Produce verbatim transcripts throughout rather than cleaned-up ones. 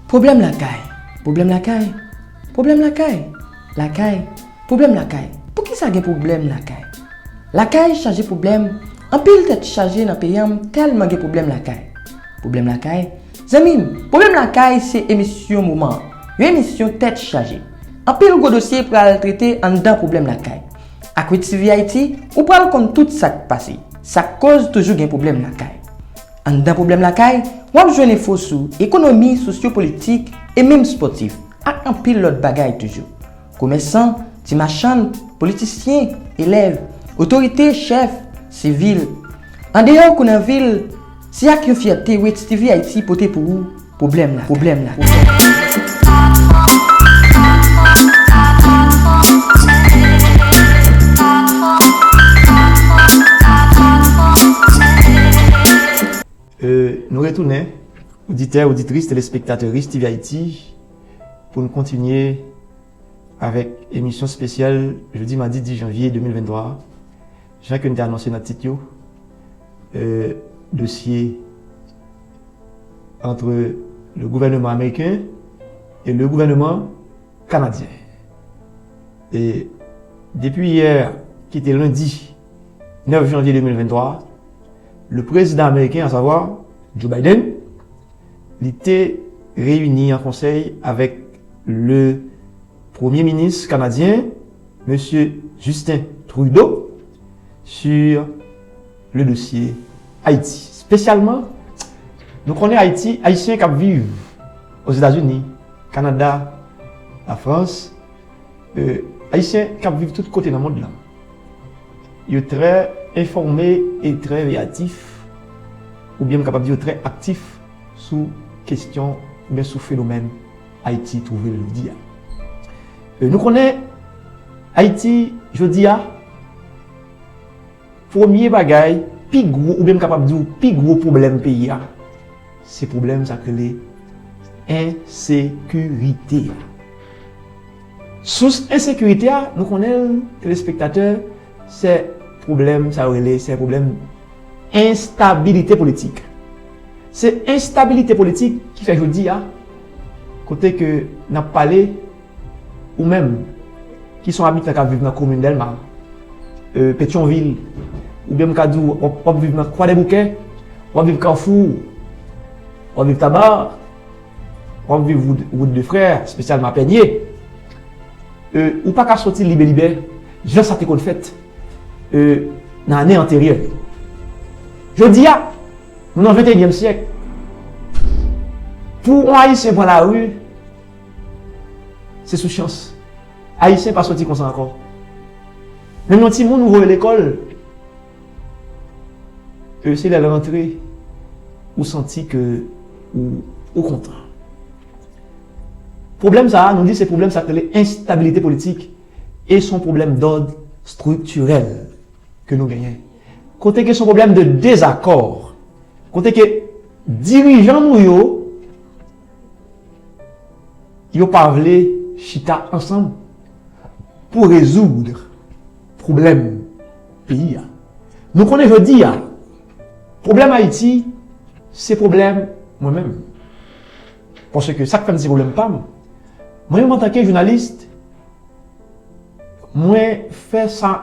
Pwoblèm lakay, pwoblèm lakay, pwoblèm lakay, lakay, pwoblèm lakay. Poukisa gen pwoblèm lakay? Lakay chaje pwoblèm, anpil tèt chaje nan peyi an tèlman gen pwoblèm lakay. Pwoblèm lakay, zanmi m, pwoblèm lakay se emisyon moman an, yon emisyon tèt chaje. Anpil gwo dosye pral trete anndan pwoblèm lakay. Ak Rich T V Haiti, ou pral konn tout sa k pase, sa k koz toujou gen pwoblèm lakay. Anndan pwoblèm lakay, w ap jwenn enfo sou ekonomi, sosyopolitik e menm spòtif, ak anpil lòt bagay toujou. Komèsan, ti machann, politisyen, elèv, otorite, chèf, sivil. Andeyò kou nan vil, se ak yon fyète Rich T V Haiti pote pou ou pwoblèm la, pwoblèm la. E, nou retounen, oditè, oditris, telespektatè Rich T V Haiti, pou n kontinye avèk emisyon espesyal jodi madi dis janvye de mil venntwa a. Jan ke n te anonse nan tit yo, e, dosye entre le gouvernement américain et le gouvernement canadien. E depi yè, ki te lendi nèf janvye de mil venntwa, le prezidan ameriken, a savwa Joe Biden, li te reyini an konsèy avèk le premye minis kanadyen, mesye Justin Trudeau, sur le dossier Ayiti. Espesyalman, nou konnen Ayiti, Ayisyen k ap viv Ozetazini, Kanada, Lafrans, e, Ayisyen k ap viv tout kote nan mond lan, yo trè enfòme e trè reyatif, oubyen m kapab di yo trè aktif sou kesyon oubyen sou fenomèn Ayiti twouve l jodi a. E, nou konnen Ayiti jodi a, premye bagay, pi gwo, oubyen m kapab di w pi gwo pwoblèm peyi a, se pwoblèm sa k rele ensekirite a. Sous ensekirite a, nou konnen l, telespektatè, se pwoblèm sa yo rele, se pwoblèm enstabilite politik. Se enstabilite politik ki fè jodi a, kote ke n ap pale, ou menm, ki se yon abitan k ap viv nan komin Dèlma, e, Petyonvil, oubyen m ka di w, w ap, w ap viv nan Kwadèboukè, w ap viv Kafou, w ap viv Taba, w ap viv wout, wout de Frè, espesyalman Pènye, e, ou pa ka soti libelibè, jan sa te konn fèt, e, nan ane anteryè. Jodi a, nou nan venteyinyèm syèk. Pou yon Ayisyen pran lari, se sou chans. Ayisyen pa soti konsa ankò. Menm yon timoun ou voye lekòl, e se lè l rantre, ou santi ke ou, ou kontan. Pwoblèm sa a, nou di se pwoblèm sa k rele enstabilite politik, e se yon pwoblèm dòd estriktirèl ke nou genyen. Kote ke se yon pwoblèm de dezakò, kote ke dirijan nou yo, yo pa vle chita ansanm pou rezoud pwoblèm peyi a. Nou konnen jodi a, pwoblèm Ayiti, se pwoblèm mwen menm. Paske sa k fè m di se pwoblèm pa m, mwen menm antanke jounalis, mwen fè sa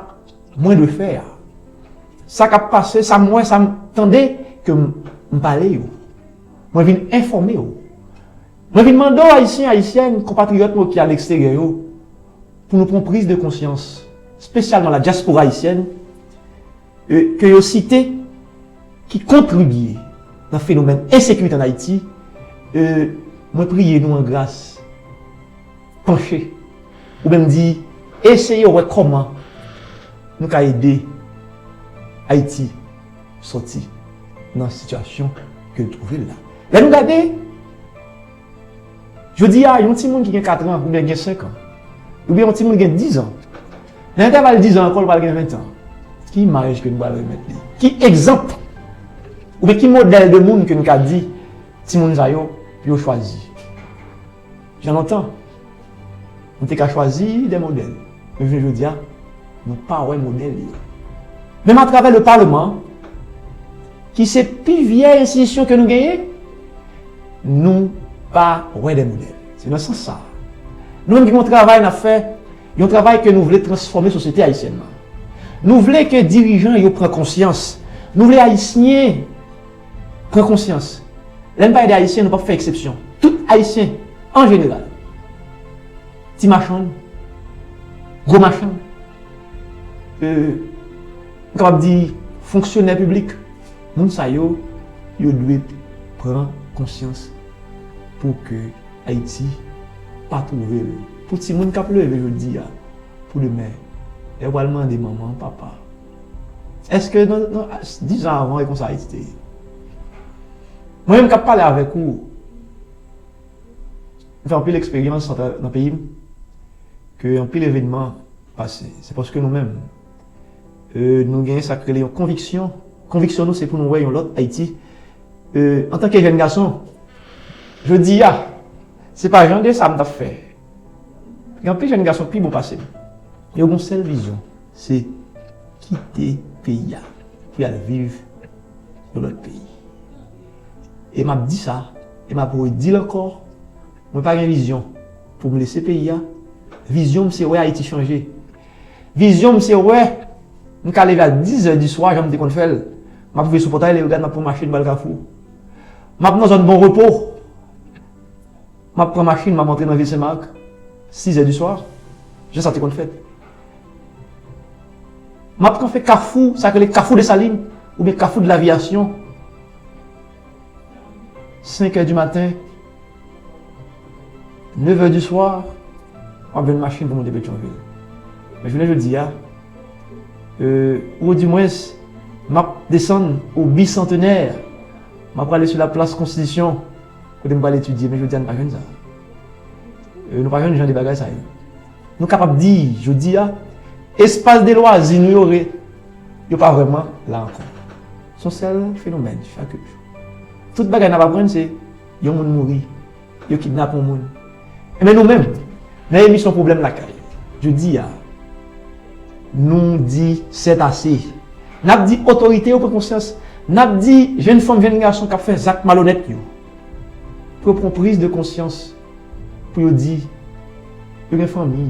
mwen dwe fè a. Sa k ap pase, sa m wè, sa m tande, ke m, m pale yo. Mwen vin enfòme yo. Mwen vin mande w, Ayisyen, Ayisyèn, konpatriyòt nou ki aleksteryè yo, pou nou pran priz de konsyans, espesyalman la dyaspora ayisyèn, e, ke yo site, ki kontribye nan fenomèn ensekirite ann Ayiti, e, mwen priye nou an gras, panche, oubyen m di, eseye wè kòman nou ka ede Ayiti sòti nan sitiyasyon ke l twouve l la. Lè nou gade, jodi a, yon timoun ki gen kat an oubyen gen senk an, oubyen yon timoun gen diz an, nan entèval diz an ankò, l pral gen ven an. Ki imaj ke nou pral remèt li? Ki egzanp? Oubyen ki modèl de moun ke nou ka di timoun sa yo pou yo chwazi? Jan lontan, nou te ka chwazi de modèl. Men jounen jodi a, nou pa wè modèl yo. Menm atravè le Parlement, ki se pi vyè enstitisyon ke nou genyen, nou pa wè de modèl. Se nan sans sa a. Nou menm gen yon travay n ap fè, yon travay ke nou vle transfòme sosyete ayisyèn nan. Nou vle ke dirijan yo pran konsyans. Nou vle Ayisyen pran konsyans. Lè n pale de Ayisyen, nou p ap fè eksepsyon. Tout Ayisyen, an jeneral. Ti machann, gwo machann, euh, m kapab di fonksyonè piblik, moun sa yo, yo dwe pran konsyans pou ke Ayiti pa twouve l. Pou timoun k ap leve jodi a, pou demen, lè yo pral mande manman, papa, èske nan, nan dis an avan, e konsa Ayiti te ye? Mwen menm k ap pale avèk ou, m fè anpil eksperyans nan tra-, nan peyi m, ke anpil evènman pase. Se paske nou menm, euh, nou gen sa k rele yon konviksyon. Konviksyon nou, se pou nou wè yon lòt Ayiti. Euh, antanke jèn gason, jodi a, se pa jan de sa m t ap fè. Gen anpil jèn gason pi bon pase m. Yo gen yon sèl vizyon, se kite peyi a pou y al viv yon lòt peyi. E m ap di sa, e m ap redi l ankò, mwen pa gen vizyon pou m lese peyi a. Vizyon m se wè Ayiti chanje. Vizyon m se wè m ka leve a dis zè di swa, jan m te konn fè l. M ap rive sou Pòtay Leyogàn, m ap pran machin m al Kafou. M ap nan zòn Bon Repo. M ap pran machin, m ap antre nan vil Senmak, sis zè di swa, jan sa te konn fèt. M ap kanpe Kafou, sa k rele Kafou Desalin, oubyen Kafou de Laviyasyon, senk è di maten, nèf è di swa, m ap jwenn machin pou monte Petyonvil. Men jounen jodi a, euh, ou di mwens, m ap desann o Bisantenè, m ap prale sou laplas Konstitisyon, kote m pral etidye, men jodi a nou pa jwenn sa. Euh, nou pa jwenn jan de bagay sa yo. Nou kapab di, jodi a, espas de lwazi nou yo re-, yo pa vrèman la ankò. Se yon sèl fenomèn chak jou. Tout bagay n ap aprann se yon moun mouri, yo kidnape yon moun. Enben nou menm, nan emisyon Pwoblèm Lakay, jodi a, nou di sètase. N ap di otorite yo pran konsyans. N ap di jèn fanm, jèn gason k ap fè zak malonèt yo, pou yo pran priz de konsyans, pou yo di, yo gen fanmi,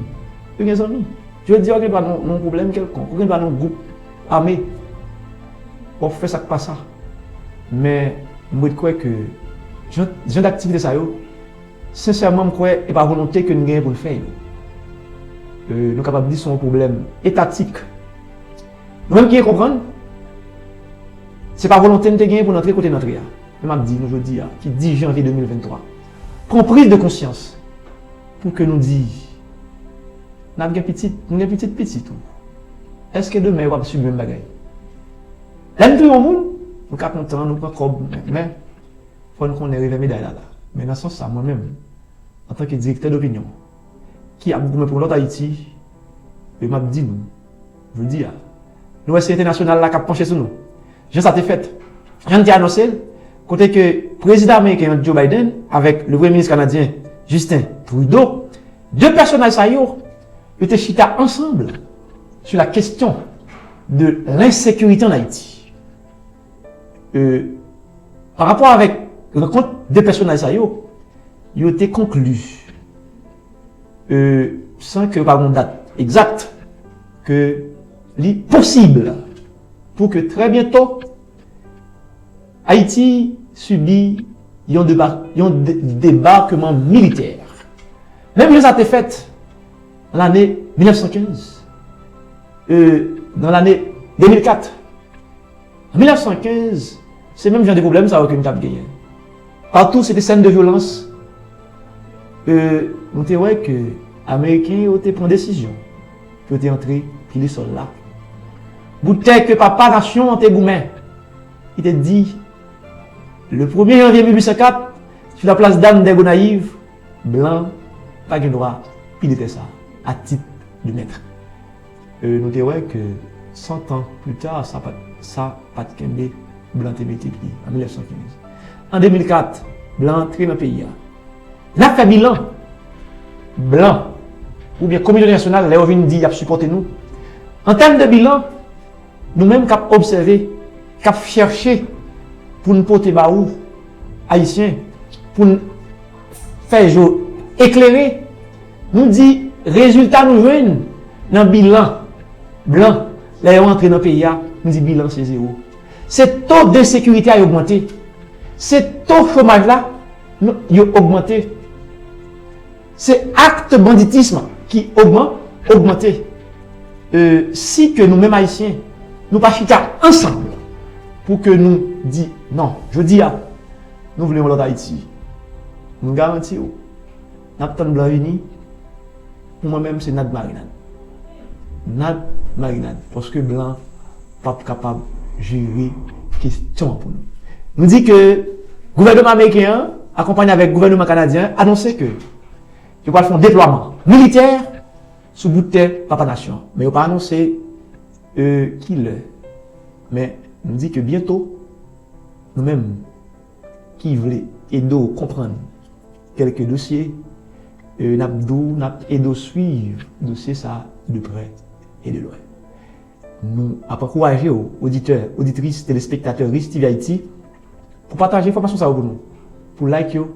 yo gen zanmi. Jodi a, ou gen dwa nan, nan yon pwoblèm kèlkonk, ou gen dwa nan yon gwoup ame, w ap fè sa k pa sa. Men, m ret kwè ke jan, jan d aktivite sa yo, sensèman, m kwè e pa volonte ke n genyen pou n fè yo. Euh, nou kapab di se yon pwoblèm etatik. Nou menm ki gen konprann, se pa volonte n te genyen pou n antre kote n antre a. Men m ap di nou jodi a, ki dis janvye de mil venntwa, pran priz de konsyans pou ke nou di, n ap gen pitit, nou gen pitit pitit ou. Èske demen yo p ap sibi menm bagay? Lè n touye yon moun, nou ka kontan, nou pran kòb, men, men, fò n konnen revè meday la la. Men nan sans sa, mwen menm, antanke direktè dopinyon, ki ap goumen pou yon lòt Ayiti, e m ap di nou, jodi a, nou wè se entènasyonal la k ap panche sou nou. Jan sa te fèt, jan n te anonse l, kote ke prezidan ameriken an, Joe Biden, avèk le premye minis kanadyen, Justin Trudeau, de pèsonaj sa yo, yo te chita ansanm sou la kesyon de lensekirite an Ayiti. Euh, pa rapò avèk rankont de pèsonaj sa yo, yo te konkli, euh, san ke yo pa gen yon dat egzak, ke li posib pou ke trè byento Ayiti sibi yon deba-, yon de-, debakman militè. Menm jan sa te fèt nan lane mil nèf san kenz, euh, nan lane de mil kat. An mil nèf san kenz, se menm jan de pwoblèm sa yo ke nou t ap genyen. Patou, se te sèn de vyolans. Euh, nou te wè ke Ameriken yo te pran desizyon pou yo te antre pile sòl la. Bout tè ke papa nasyon an te goumen, li te di, le premye janvye mil uit san kat, sou laplas dam dè Gonayiv, blan pa gen dwa pile tè sa, a tit de mèt. Euh, nou te wè ke san tan pli ta, sa pa t, sa pa t kenbe, blan te mete pye an mil nèf san kenz. An de mil kat, blan antre nan peyi a. N ap fè bilan. Blan, oubyen kominote entènasyonal, lè yo vin di y ap sipòte nou. An tèm de bilan, nou menm k ap obsève, k ap chèche pou n pote ba ou, Ayisyen, pou n fè je w eklere, nou di rezilta nou jwenn nan bilan blan lè yo antre nan peyi a, nou di bilan se zewo. Se to de sekirite a yo ogmante. Se to chomaj la yo ogmante. Se akt banditism ki ogman, ogmante. E, si ke nou menm Ayisyen, nou pa chita ansanm pou ke nou di non, jodi a, nou vle yon lòt Ayiti. M garanti w, n ap tann blan vini, pou mwen menm, se nad marinad. Nad marinad. Paske blan p ap kapab jere kesyon an pou nou. Nou di ke gouvènman ameriken an, akonpanye avèk gouvènman kanadyen an, anonse ke yo pral fè yon deplwaman militè sou bout tè papa nasyon an. Men yo pa anonse, e, ki lè. Men nou di ke byento, nou menm ki vle ede w konprann kèlke dosye, e, n ap di w, n ap ede w swiv dosye sa a de prè e de lwen. Nou ap ankouraje w, oditè, oditris, telespektatè Rich T V Haiti, pou pataje enfòmasyon sa yo pou nou, pou like yo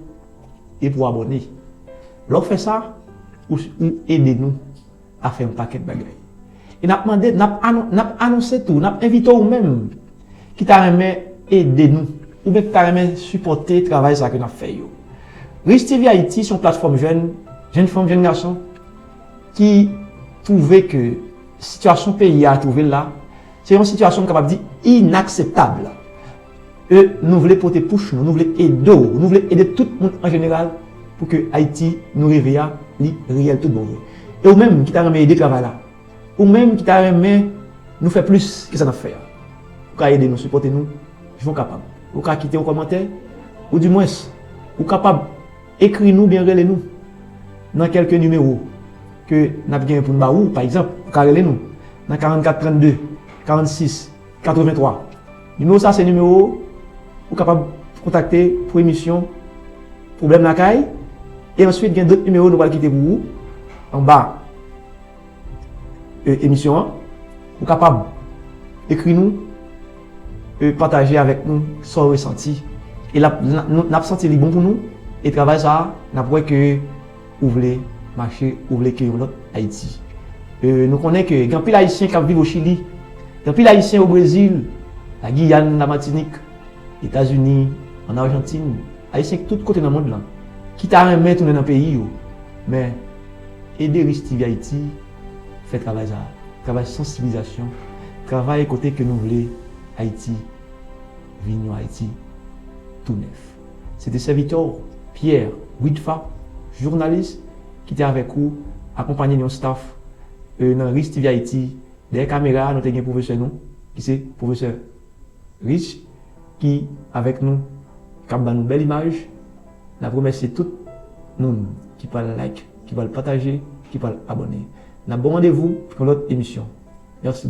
e pou abòne. Lè w fè sa, ou, ou ede nou a fè yon pakèt bagay. E n ap mande, n ap anon-, n ap anonse tou, n ap envite w menm ki ta renmen ede nou, oubyen ki ta renmen sipòte travay sa ke n ap fè yo. Rich T V Haiti se yon platfòm jèn, jèn fanm, jèn gason, ki twouve ke sitiyasyon peyi a twouve l la, se yon sitiyasyon m kapab di inakseptab. E nou vle pote pouch nou, nou vle ede w, nou vle ede tout moun an jeneral pou ke Ayiti nou reve a, li reyèl tout bon vre. E ou menm ki ta renmen ede travay la, ou menm ki ta renmen nou fè plis ke sa n ap fè a, ou ka ede nou, sipòte nou jan w kapab. Ou ka kite yon kòmantè, oudimwens, ou kapab ekri nou oubyen rele nou nan kèlke nimewo ke n ap genyen pou n ba ou. Pa egzanp, ou ka rele nou nan karannkat trannde, karannsis, katrevenntwa. Nimewo sa se nimewo ou kapab kontakte pou emisyon Pwoblèm Lakay. E answit, gen dòt nimewo nou pral kite pou ou anba, e, emisyon an. Ou kapab ekri nou, e, pataje avèk nou sa w resanti. E l ap, n, n, n ap santi li bon pou nou. E travay sa a, n ap wè ke ou vle mache, ou vle ke yon lòt Ayiti. E, nou konnen ke gen anpil Ayisyen k ap viv o Chili, gen anpil Ayisyen o Brezil, Lagiyàn, Lamatinik, Etazini, ann Ajantin, Ayisyen tout kote nan mond lan, ki ta renmen tounen nan peyi yo. Men, ede Rich T V Haiti fè travay sa a, travay sansibilizasyon, travay kote ke nou vle Ayiti vin yon Ayiti tou nèf. Se te sèvitè w, Pierre Widfa, jounalis, ki te avèk ou, akonpanye yon staff, e, nan Rich T V Haiti. Dèyè kamera a, nou te gen pwofesè nou, ki se pwofesè Rich, ki avèk nou, k ap ban nou bèl imaj. N ap remèsye tout moun ki pral like, ki pral pataje, ki pral abòne. N ap ba w randevou pou yon lòt emisyon. Mèsi.